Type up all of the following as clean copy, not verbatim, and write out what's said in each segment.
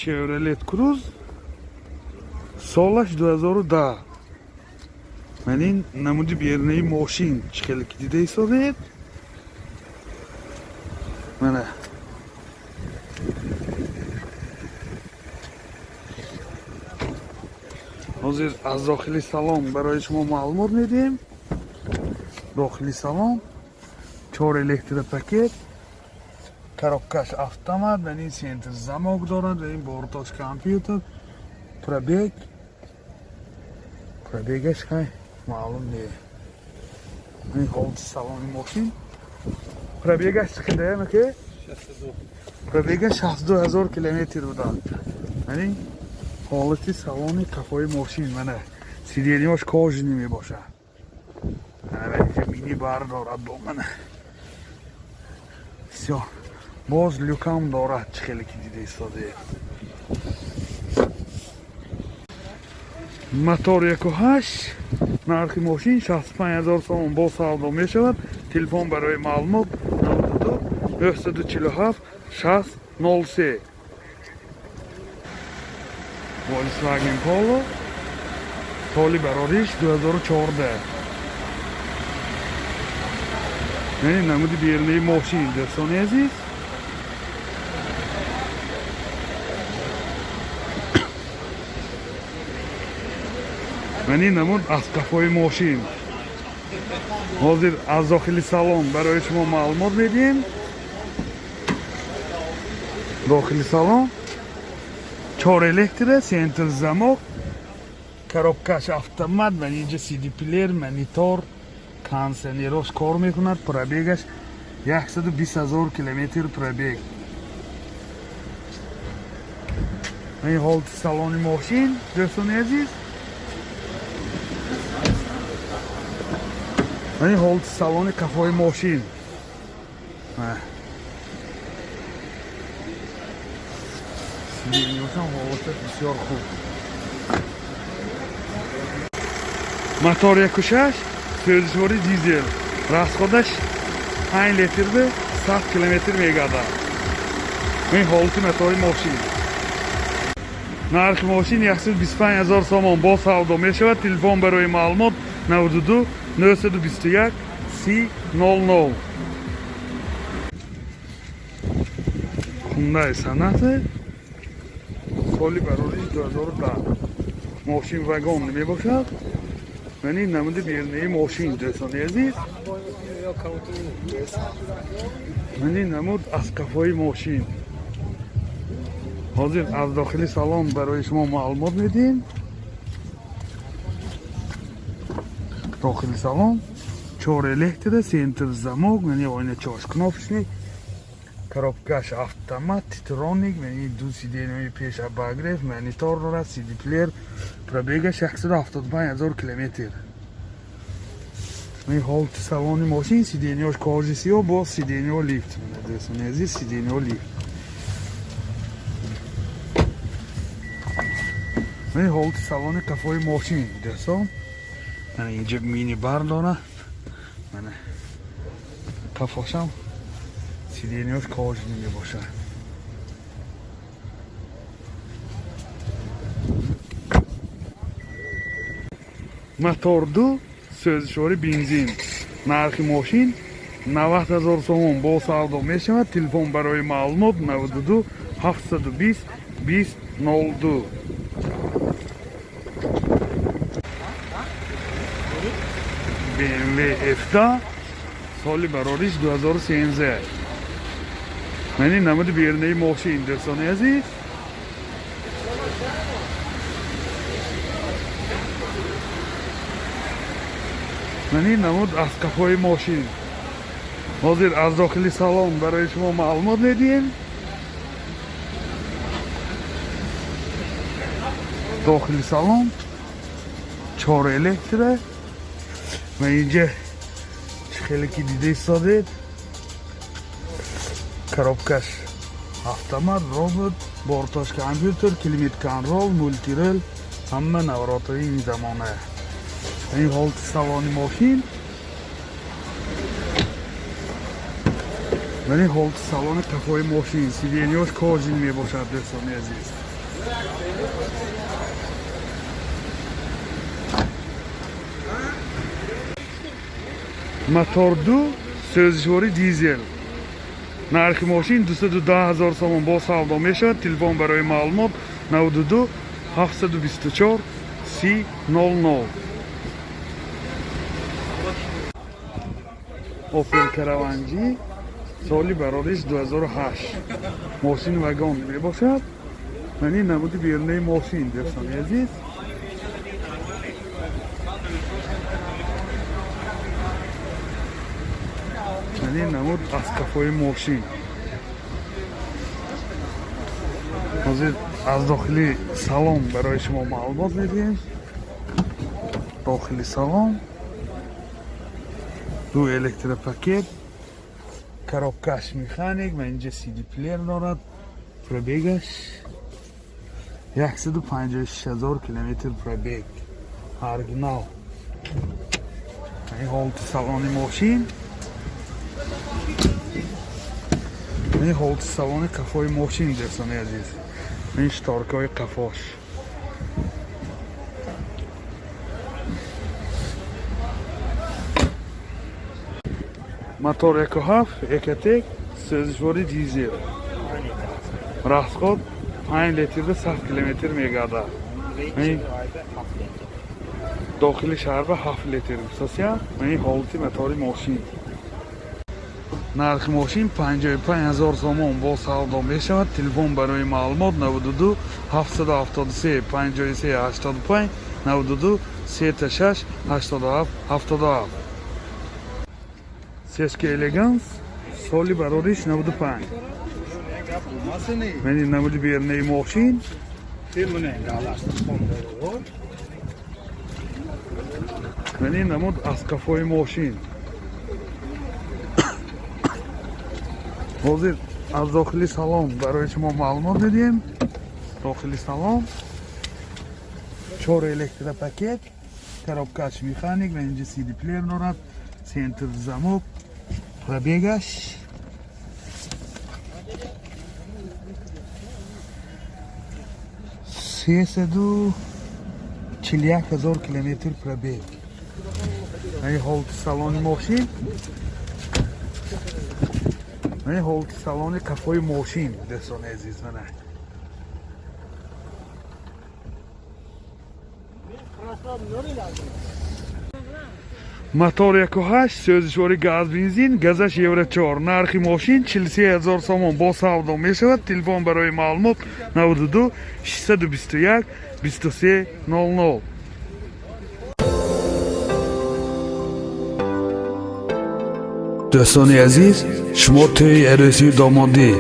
Chevrolet Cruze, солаш 2010. Ман ин намуди берунаи мошин, чӣ хеле ки дида истодед. Мана ҳозир аз дохили салон барои шумо маълумот медиҳем. Дохили салон чор электропакет, коробкаш автомат, ва ин центр замок дорад, ва ин бортош компютер. Пробегаш хай маълум не. Ин ҳолати салони мошин. Пробегаш чӣ қадар, аке? Пробега 62 ҳазор километр буда. Ин ҳолати салони қафои мошин. Мана сиденьяш кожаный мебошад. Мана мини бар дорад бо, мана всё, боз люкам дорад, чӣ хеле ки дида истодаед. Мотор 1,8, нархи мошин 65 ҳазор сомон, бо савдо мешавад. Телефон барои маълумот 92 947 60 03. Volkswagen Polo, соли барориш 2014. Яъне намуди берунаи мошин, дӯстони азиз. Ман ин намуд аз қафои мошин. Ҳозир аз дохили салон барои шумо маълумот медиҳем. Дохили салон чор электро, центр замок, коробкаш автомат ва инҷа CD плеер, монитор, кондиционерош кор мекунад. Пробегаш 120 ҳазор километр пробег. Ин ҳолати салони мошин, дӯстони азиз. Ин ҳолати салони қафои мошин. Сиденьяшам ҳолаташ бисёр хуб. Мотор 1,6, сӯзишвори дизел, расходаш 5 литрда 100 километр мегардад. Ин ҳолати мотори мошин. Нархи мошин 125 ҳазор сомон, бо савдо мешавад. Телефон барои маълумот 92 921 30 00. Hyundai Sonata, соли барориш 2010, мошин вагон мебошад. Ман ин намуди берунаи мошин, дӯстони азиз. Ман ин намуд аз қафои мошин. Ҳозир аз дохили салон барои шумо маълумот медиҳем. Дохили салон чор электро, центр замок, мани ойначаош кнопочный, коробкаш автомат, титроник, мани ду сиденьяи пеш обогрев, монитор дорад, CD плеер. Пробегаш 175 ҳазор километр. Ин ҳолати салони мошин. Сиденьяш кожи сиёҳ, боз сиденьяо лифт. Дӯстони азиз, сиденьяо лифт. Ин ҳолати салони қафои мошин, дӯстон. Мана инҷа мини бар дорад. Мана қафошам сиденьяш кожаный мебошад. Мотор 2, сӯзишвори бензин, нархи мошин 90 ҳазор сомон, бо савдо мешавад. Телефон барои маълумот 92 720 20 02. BMW F10, соли барориш 2013. Ман ин намуди берунаи мошин, дӯстони азиз. Ман ин намуд аз қафои мошин. Ҳозир аз дохили салон барои шумо маълумот медиҳем. Дохили салон чор электро ва инҷа, чӣ хеле ки дида истодед, коробкаш автомат, робот, бортош компютер, климат контроль, мультирул, ҳама наворотҳои ин замона. Ин ҳолати салони мошин. Ман ин ҳолати салони қафои мошин. Сиденьяш кожаный мебошад, дӯстони азиз. Мотор 2, сӯзишворӣ дизел. Нархи мошин 210 ҳазор сомон, бо савдо мешавад. Телефон барои маълумот 92 724 30 00. Опел Караван G, соли барориш 2008. Мошин вагон мебошад. Ман ин намуди берунаи мошин, дӯстони азиз. Ман ин намуд аз қафои мошин. Ҳозир аз дохили салон барои шумо маълумот медиҳем. Дохили салон ду электропакет, коробкаш механик ва инҷа CD плеер дорад. Пробегаш 156 ҳазор километр пробег. Оригинал. Ин ҳолати салони мошин. Ин ҳолати салони қафои мошин, дӯстони азиз. Ин шторкаҳои қафош. Мотор 1.7 Ecotec, сӯзишвори дизел. Расход 5 литрда 100 километр мегардад. Ин дохили шаҳр ба 7 литр гуфтасия. Ин ҳолати мотори мошин. Нархи мошин 55 ҳазор сомон, бо савдо мешавад. Телефон барои маълумот 92 773 53 85, 92 36 87 77. Сеска Элеганс, соли барориш 95. Мани намуди берунаи мошин. Мани намуд аз қафои мошин. Ҳозир аз дохили салон барои шумо маълумот медиҳем. Дохили салон чор электропакет, коробкаш механик ва инҷа CD плеер дорад, центр замок, пробегаш 341 ҳазор километр пробег. Ин ҳолати салони мошин. Ин ҳолати салони қафои мошин, дӯстони азиз, мана. Мотор 1.8, сӯзишвори газ бензин, газаш евро 4. Нархи мошин 43 ҳазор сомон, бо савдо мешавад. Телефон барои маълумот 92 621 23 00. Дӯстони азиз, шумо тӯи арӯсию домодӣ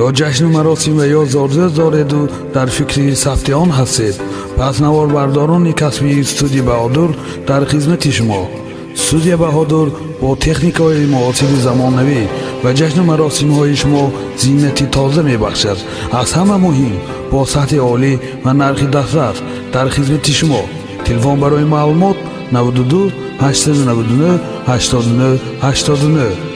ё ҷашну маросим ва ё зодрӯз дореду дар фикри сабти он ҳастед, пас наворбардорони касбии студия Баҳодур дар хизмати шумо. Студия Баҳодур бо техникаҳои муосири замонавӣ ба ҷашну маросимҳои шумо зинати тоза мебахшад. Аз ҳама муҳим, бо сатҳи олӣ ва нархи дастрас дар хизмати шумо. Телефон барои маълумот 92 899 89 89.